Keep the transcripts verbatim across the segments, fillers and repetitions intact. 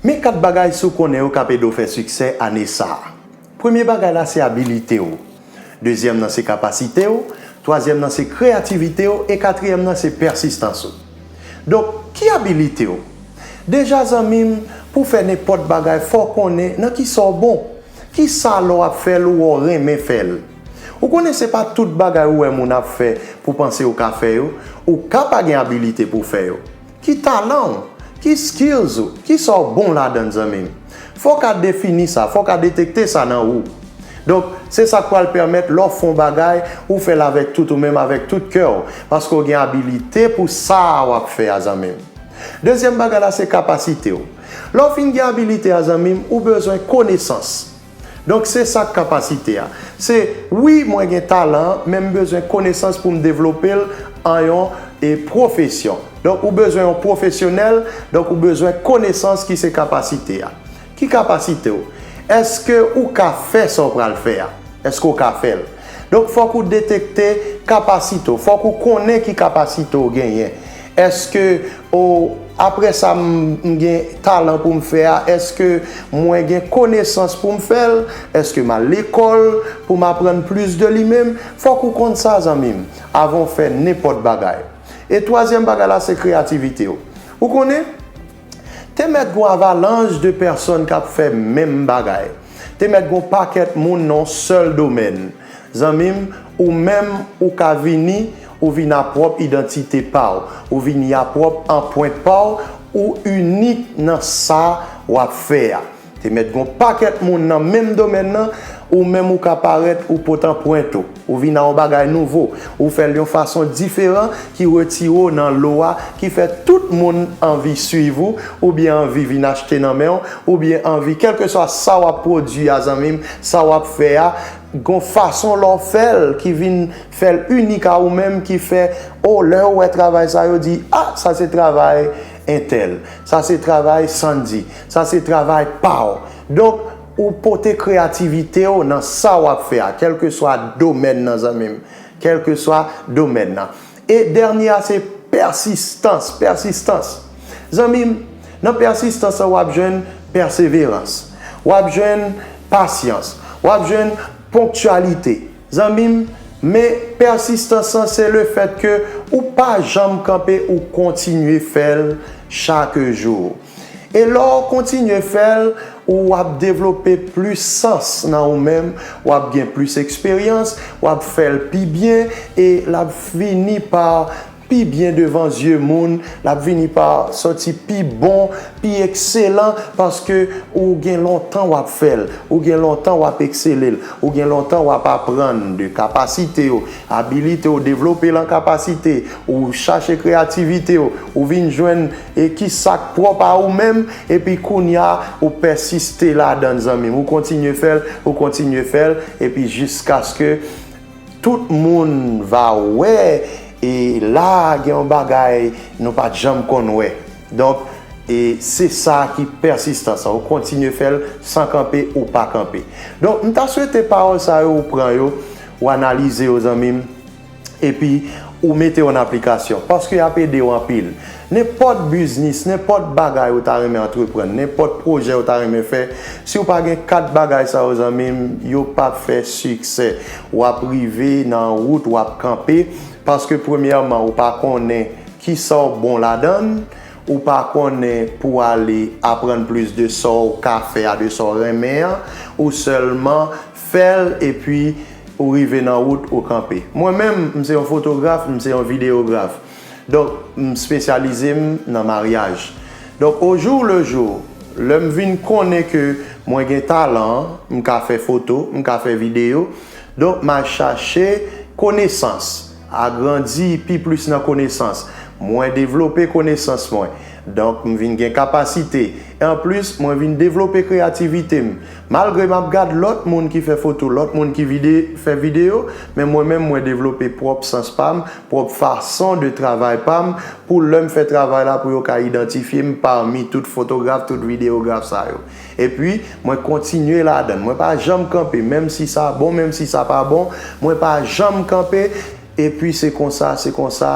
Men kat bagay si w konnen yo k ap ede w fè siksè ane sa a. Premye bagay la se abilite w. Dezyèm nan se kapasite w. Twazyèm nan se kreyativite w. E katriyèm nan se pèsistans ou. Donk, ki abilite w? Deja, zanmi m, pou w fè nenpòt bagay, fò w konnen nan ki sa w bon. Ki sa lè w ap fè l ou wè w renmen fè l? Ou konnen se pa tout bagay ou wè moun ap fè pou w panse ou ka fè yo. Ou ka pa gen abilite pou w fè yo. Ki talan w? Ki skills ou? Ki sa w bon ladan l, zanmi m? Fò w ka defini sa, fò w ka detekte sa nan ou. Donk, se sa k pral pèmèt lè w fè yon bagay, ou fè l avèk tout ou menm, avèk tout kè w, paske w gen abilite pou sa a w ap fè a, zanmi m. Dezyèm bagay la se kapasite w. Lè w fin gen abilite a, zanmi m, ou bezwen konesans. Donk, se sa k kapasite a. Se, wi, mwen gen talan an, men m bezwen konesans pou m devlope l an yon e pwofesyon. Donk, ou bezwen yon pwofesyonèl, donk, ou bezwen konesans ki se kapasite a. Ki kapasite w? Èske ou ka fè sa w pral fè a? Èske w ka fè l? Donk, fòk ou detekte kapasite w. Fòk ou konnen ki kapasite w genyen. Èske, o, apre sa m, m gen talan pou m fè a, èske mwen gen konesans pou m fè l? Èske m al lekòl pou m aprann plis de li menm? Fòk ou konn sa, zanmi m, avan w fè nenpòt bagay. E twazyèm bagay la, se kreyativite w. Ou konnen, te mèt gon avalanch de pèsòn k ap fè menm bagay. Te mèt gon pakèt moun nan yon sèl domèn. Zanmi m, ou menm, ou ka vini, ou vin a pwòp idantite pa w. Ou vini a pwòp anpwent pa w, ou inik nan sa w ap fè a. Te mèt gon pakèt moun nan menm domèn nan, ou menm ou ka parèt ou pot anpwent ou. Ou vin a yon bagay nouvo, ou fè l yon fason diferan ki retire w nan lo a, ki fè tout moun anvi swiv ou, oubyen anvi vin achte nan men w, oubyen anvi, kèlkeswa sa w ap pwodui a, zanmi m, sa w ap fè a, gon fason lè w fè l ki vin fè l inik a ou menm, ki fè, o, lè yo wè travay sa, yo di, a, sa se travay entèl, sa se travay Sandy, sa se travay pa w. Donk, ou pote kreyativite w nan sa w ap fè a, kèlkeswa domèn nan, zanmi m, kèlkeswa domèn nan. E dènye a, se pèsistans, pèsistans. Zanmi m, nan pèsistans lan, w ap jwenn pèseverans, w ap jwenn pasyans, w ap jwenn ponktyalite. Zanmi m, men pèsistans lan, se lefèt ke ou pa janm kanpe, ou kontinye fè l chak jou. E lè w kontinye fè l, ou ap devlope plis sans nan ou menm, w ap gen plis eksperyans, w ap fè l pi byen, e l ap fini pa pi byen devan zye moun, l ap vini pa sòti pi bon, pi ekselan, paske ou gen lontan w ap fè l, ou gen lontan w ap eksele l, ou gen lontan w ap aprann de kapasite w, abilite w, devlope l an kapasite, ou chache kreyativite w, ou vin jwenn e ki sa k pwòp a ou menm, epi kounye a, ou pèsiste ladan l, zanmi m. Ou kontinye fè l, ou kontinye fè l, epi jiskaske tout moun va wè, e la a gen yon bagay nou pa t janm konn wè. Donk, e se sa ki pèsistans lan. Ou kontinye fè l san kanpe, ou pa kanpe. Donk, m ta swete pawòl sa yo, ou pran yo, ou analize yo, zanmi m, epi ou mete yo an aplikasyon, paske y ap ede w anpil. Nenpòt biznis, nenpòt bagay ou ta renmen antreprann, nenpòt pwojè ou ta renmen fè, si w pa gen kat bagay sa yo, zanmi m, yo p ap fè siksè. W ap rive nan wout, w ap kanpe, paske premyèman, ou pa konnen ki sa w bon ladan l, ou pa konnen pou w ale aprann plis de sa w ka fè a, de sa w renmen an, ou sèlman fè l, epi ou rive nan wout, ou kanpe. Mwen menm, m se yon fotograf, m se yon videograf. Donk, m espesyalize m nan maryaj. Donk, au jour le jour, lè m vin konnen ke mwen gen talan an, m ka fè foto, m ka fè videyo. Donk, m al chache konesans, agrandi pi plis nan konesans. Mwen devlope konesans mwen. Donk, m vin gen kapasite. E anplis, mwen vin devlope kreyativite m. Malgre m ap gad lòt moun ki fè foto, lòt moun ki vide-, fè videyo, men mwen menm, mwen devlope pwòp sans pa m, pwòp fason de travay pa m, pou lè m fè travay la, pou yo ka idantifye m pami tout fotograf, tout videograf sa yo. Epi, mwen kontinye ladan l. Mwen pa janm kanpe, menm si sa bon, menm si sa pa bon, mwen pa janm kanpe. Epi, se konsa, se konsa,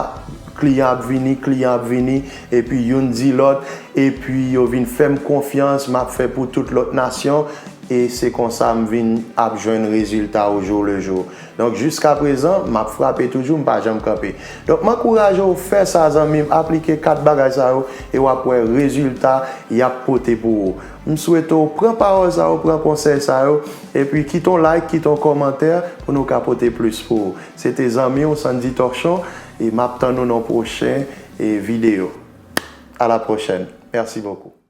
kliyan ap vini, kliyan ap vini, epi youn di lòt, epi yo vin fè m konfyans, m ap fè pou tout lòt nasyon, e se konsa m vin ap jwenn rezilta au jour le jour. Donk, jiska prezan, m ap frape toujou, m pa janm kanpe. Donk, m ankouraje w fè sa, zanmi m, aplike kat bagay sa yo, e w ap wè rezilta y ap pote pou ou. M swete w pran pawòl sa yo, pran konsèy sa yo, epi kite yon like, kite yon kòmantè pou nou ka pote plis pou ou. Se te zanmi w, Sandy Torchon, e m ap tann ou nan yon pwochen, e, videyo. À la prochaine. Merci beaucoup.